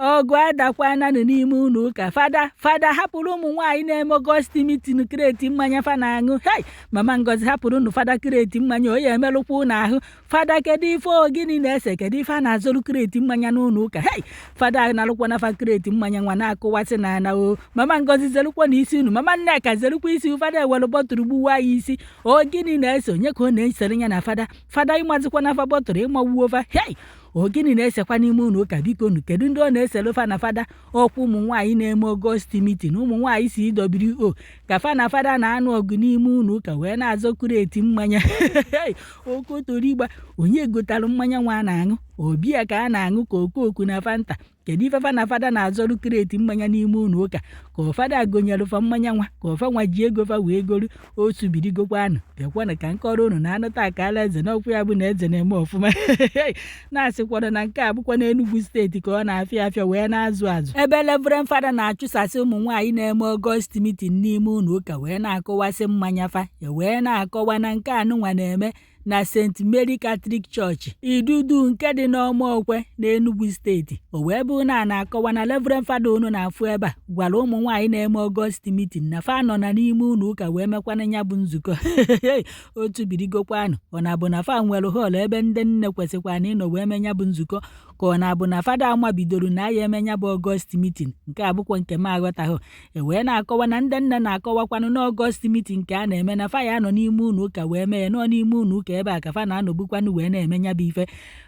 Ọgụ adakwananụ n'ime ụlọ ụka. Fada, Fada, hapụrụ ụmụ nwaanyị na-eme August meeting crate mmanya fa na-aṅụ. Hei, Mama Ngozi, hapụrụ unu Fada crate mmanya, o ya emerụkwa unu ahụ. Fada, kedu ife o gịnị na-ese? Kedu ife a na-azụrụ crate mmanya n'ụlọ ụka? Hei, Fada, narụkwana fa crate mmanya nwa na-akụwasị na ana o. Mama Ngozi, zerukwa na isi unu. Mama Nneka, zerukwa isi. Fada ewere bottle gbuwa ya isi. O gịnị na-ese? Onye ka ọ na-esere ya na Fada? Fada, ịmazikwa na fa bottle ịmawuo fa. Hei, o gịnị na-esekwa n'ime ụlọ ụka? Biko nu, kedu ndị ọ na-esere fa na Fada? Ọkwa ụmụ nwaanyị na-eme August meeting, ụmụ nwaanyị CWO, ka fa na Fada na-anụ ọgụ n'ime ụlọ ụka wee na-azọ crate mmanya. Okotorigba, onye gotalụ mmanya nwa a na-aṅụ? Obia ka a na-aṅụ ka okoku na Fanta. Kedu ife fa na Fada na-azọrụ crate mmanya n'ime ụlọ ụka? Ka ọfada gonyere fa mmanya nwa, ka ọfa nwa ji ego fa wee golu otu birigokwanụ. Bịakwanụ ka nkọrọ unu na anụta akala eze n'ọkwa ya bụ na eze na-eme ọfụma, na-asịkwara na nke a bụkwa n'Enugu Steeti ka ọ na-afịa afịa wee na-azụ azụ, ebe Reverend Fada na-achụsasị ụmụ nwaanyị na-eme August meeting n'ime ụlọ ụka wee na-akọwasị mmanya fa. Wee na-akọwa na nke anụnwa na-eme na St. Mary Catholic Church, Idudu, nke dị n'Ọmọkwe n'Enugu Steeti. O wee bụrụ na a na-akọwa na Reverend Fada unu na-afụ ebe a gwara ụmụ nwaanyị na-eme August meeting na fa nọ na n'ime ụlọ ụka wee mekwana ya bụ nzukọ. Otu birigokwanụ, ọ na-abụ na fa nwere hall ebe ndị nne kwesịkwana ịnọ wee mee ya bụ nzukọ, ka ọ na-abụ na Fada amabidoro na ya eme ya bụ August meeting? Nke a bụkwa nke m aghọtaghị. E wee na-akọwa na ndị nne na-akọwakwanụ na August meeting nke a na-eme na fa ya anọ n'ime ụlọ ụka wee mee ya, nọ n'ime ụlọ ụka ebe a ka fa na-anọbukwanụ wee na-eme ya bụ ife.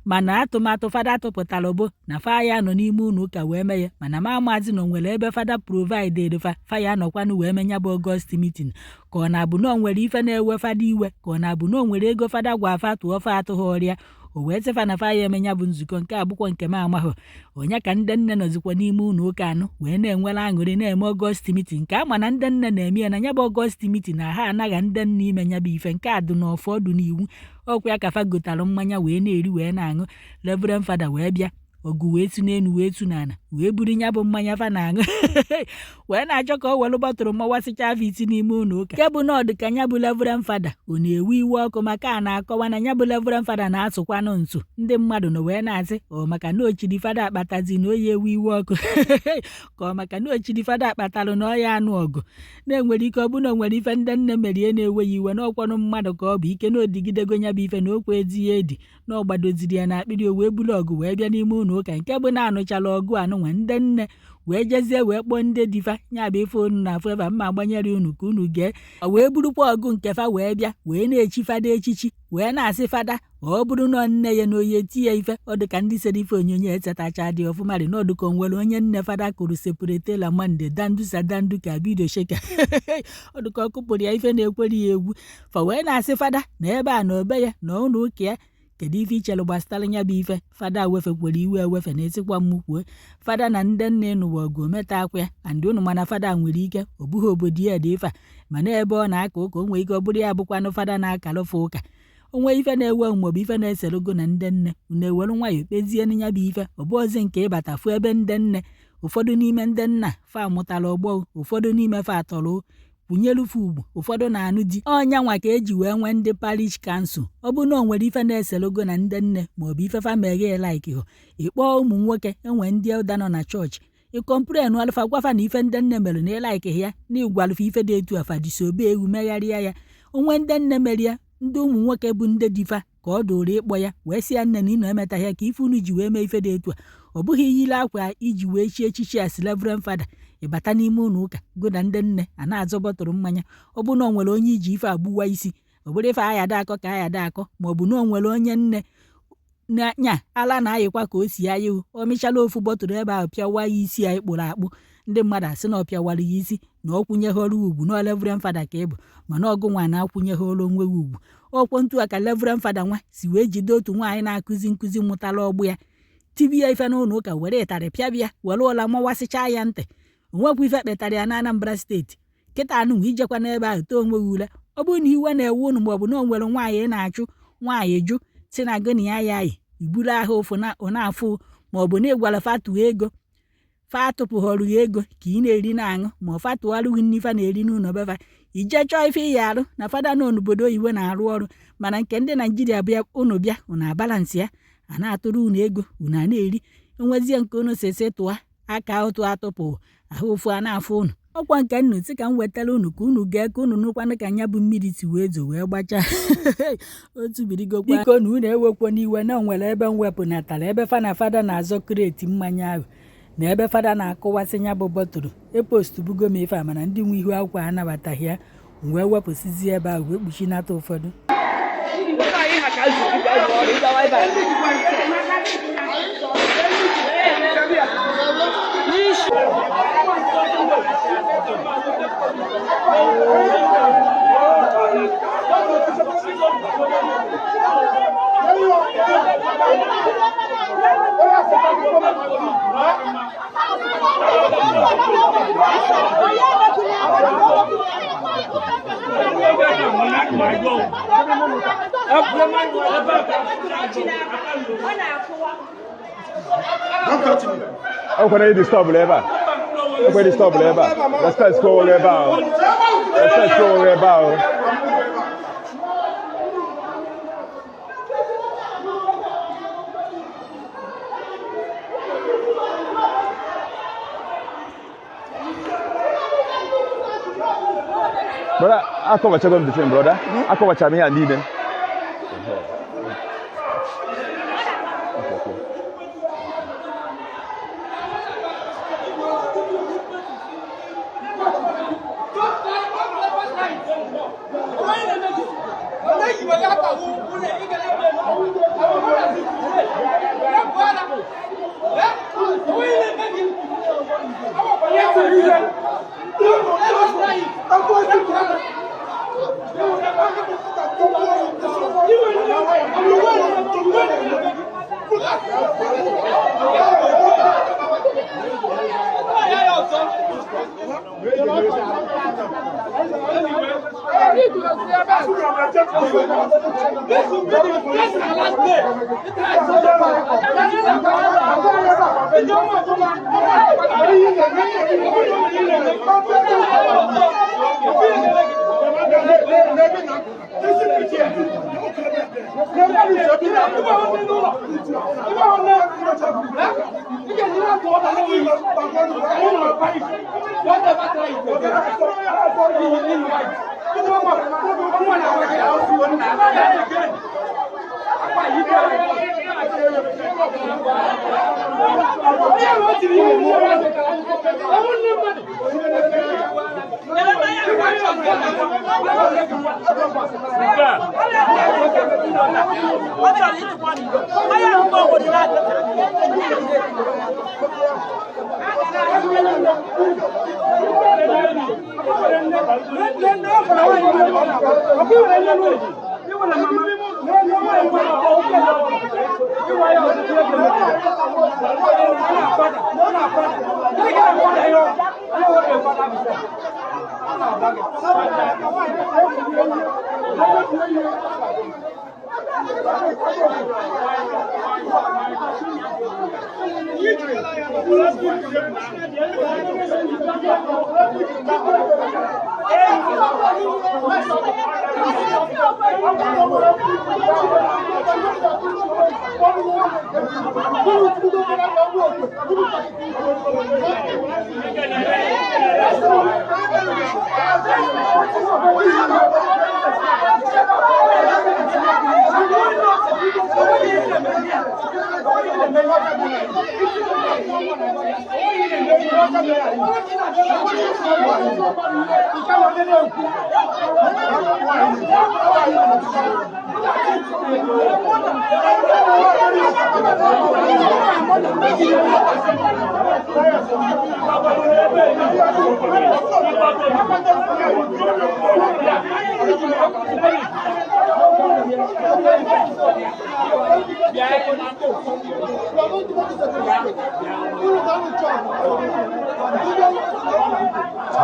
Mana atụmatụ Fada tụpụtara bụ na fa ya nọ n'ime ụlọ ụka wee mee ya, mana ma amazi na o nwere ebe Fada provided fa fa ya anọkwanụ wee mee ya bụ August meeting, ka ọ na-abụ na o nwere ife na-ewe Fada iwe, ka ọ na-abụ na o nwere ego Fada gwa afa tụọ fa atụghị ọrịa, o wee sị fa na fa ya eme ya bụ nzukọ. Nke a bụkwa nke m amahụ. Onye ka ndị nne nọzikwa n'ime ụlọ ụka anụ wee na-enwere aṅụrị na-eme August meeting nke ama na ndị nne na-eme ya na ya bụ August meeting na ha anaghị ndị nne ime ya bụ ife nke a dị n'ọfọdụ n'iwu. Ọkwa ya ka fa gotalụ mmanya wee na-eri wee na-aṅụ. Reverend Fada wee bịa, ọgụ wee tu n'elu wee tu n'ala, wee buru ya bụ mmanya fa na-aṅụ wee na-achọ ka o were bottle mawasịcha afọ isi n'ime ụlọ ụka, nke bụ na ọ dị ka ya bụ Reverend Fada ọ na-ewe iwe ọkụ, maka a na-akọwa na ya bụ Reverend Fada na-asụkwanụ nsụ. Ndị mmadụ nọ wee na-asị ọ maka na ochiri Fada akpatazi na oyi ewe iwe ọkụ, ka ọ maka na ochiri Fada akpatalụ na ọya anụ ọgụ na-enwere ike ọ bụ na o nwere ife ndị nne merie na-ewe ya iwe, na ọkwanụ mmadụ ka ọ bụ ike na odigidego ya bụ ife na okwu ezi ya edi na ọ gbadoziri ya n'akpịrị, o wee buru ọgụ wee bịa n'ime ụlọ ụka, nke bụ na anụchala ọgụ anụnwa. Ndị nne wee jezie wee kpọọ ndị difa ya bụ ife unu na-afụ ebe mma agbanyere unu ka unu gee, wee burukwa ọgụ nke fa wee bịa wee na-echi Fada echichi, wee na-asị Fada ọ bụrụ na nne ya na oyi eti ya ife. Ọ dị ka ndị sere ife onyonyo esetacha dị ọfụma dị n'ọdụ ka o nwere onye nne Fada kụrụ sepuretela mande dandu sadandu ka bido sheka. Ọ dị ka ọ kụpụrụ ya ife na-ekwere ya egwu. Fa wee na-asị Fada na ebe a na obe ya na ụlọ ụka ya. Kedu ife ichere gbasatara ya bụ ife? Fada wefekwere iwe ewefe na esikwa m kwuo, Fada na ndị nne nụwa ọgụ ometa akwa ya and unu, mana Fada nwere ike ọ bụghị obodo ya dị ife a, mana ebe ọ na-aka ụka, o nwere ike ọ bụrụ ya bụkwanụ Fada na-akalụfe ụka. Onwe ife na-ewe maọbụ ife na-eserogo na ndị nne, unu ewere nwayọọ kpezie ya bụ ife. Ọ bụ ozi nke ịbata fụ ebe ndị nne, ụfọdụ n'ime ndị nna fa mụtara ọgbọ, ụfọdụ n'ime fa atọrọ kwunyelufe ugwu, ụfọdụ na-anụ di. Ọnya nwa ka eji wee nwee ndị parish council. Ọ bụ na o nwere ife na-eserogo na ndị nne maọbụ ife fa meghe like hụ, ịkpọọ ụmụ nwoke enwe ndị elder nọ na chọọchị, ị complain alụfa, gwafa na ife ndị nne mere na ị like ya, na ịgwalụfa ife dị etu afa disobe ewu megharịa ya. Onwe ndị nne mere ya, ndị ụmụ nwoke bụ ndị difa ka ọ dụrụ ịkpọ ya wee sị ya, nne, na ị na-emetaghị ya ka ife unu ji wee mee ife dị etu a. Ọ bụghị iyiri akwa iji wee chie echichi as Reverend Fada, ịbata n'ime ụlọ ụka go na ndị nne a na-azọ bottle mmanya. Ọ bụ na o nwere onye iji ife agbụwa isi, ọ bụrụ ife ayada akọ ka ayada akọ, ma ọ bụ na o nwere onye nne nya ala na-ayịkwa ka o si ayị, o mechala ofu bottle ebe ahụ pịawa ya isi ya kpụrụ akpụ, ndị mmadụ asị na ọ pịawara ya isi na ọ kwụnyeghọrọ ugwu na Reverend Fada ka ị bụ, mana ọgụ nwa na-akwụnyeghọrọ onwe gị ugwu. Ọkwọ ntu a ka Reverend Fada nwa si wee jide otu nwaanyị na-akụzi nkụzi mụtara ọgbụ ya, tibi ya ife n'ụlọ ụka, were ịtarị pịabịa, were ụla mawasịchaa ya ntị. Onwekwa ife kpetara ya na Anambra Steeti kịta anụnwa. Ijekwa n'ebe ahụ too onwe gị ule. Ọ bụrụ na iwe na-ewe unu maọbụ na o nwere nwaanyị ị na-achụ, nwaanyị jụ si na gị na ya ya yi, iburu ahụ ụfụ na ọ na-afụ, maọbụ na ịgwara fa tụọ ego, fa atụpụghọrọ ya ego ka ị na-eri na-aṅụ, ma ọ fa tụgharụghị nri fa na-eri n'ụlọ befa, ije chọọ ife ị ya arụ na fada nọ n'obodo oyibo na-arụ ọrụ. Mana nke ndị Naijiria bịa, unu bịa, unu a balance ya, a na-atụrụ unu ego unu a na-eri. Nwezie nke unu sisi tụa aka ụtụ atụpụ ahụ ụfụ a na-afụ unu. Ọkwa nke nnu sị ka m wetara unu ka unu gee, ka unu nụkwanụ ka nya bụ mmiri si wee zo wee gbachaa otu birigokwa. Biko na unu ewekwo n'iwe na o nwere ebe m wepụnatara ebe fa na fada na-azọ crate mmanya ahụ na ebe fada na-akụwasị nya bụ bottle. Epostubugo m ife a, mana ndị nwe ihu akwụkwọ anabataghị ya, m wee wepụsịzi ebe ahụ wee kpuchinata ụfọdụ. Ekwena ị disturb ebe a. Ekwena disturb ebe a. Respect kwa onwe ebe a. Respect kwa onwe ebe a. Brother, akọwachago m the same, brother. Akọwacha m ihe a niile. Okay.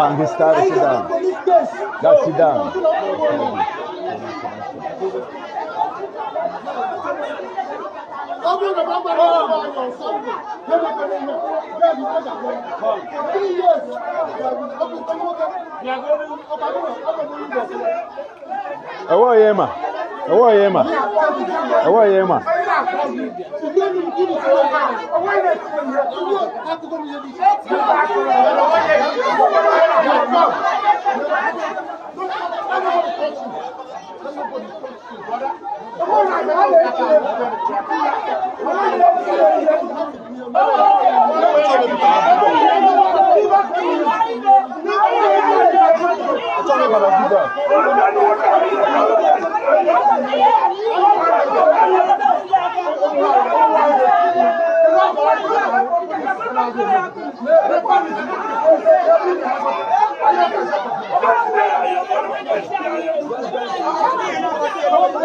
And this start, sit down. That's sit down. Enweghị ma. Enweghị ịma. Enweghị ịma.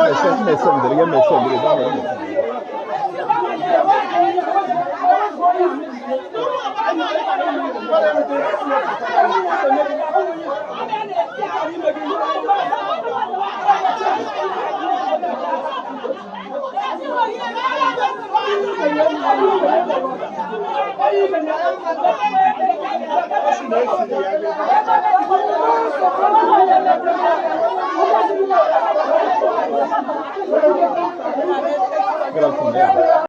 Mese, mese, mese. Good afternoon.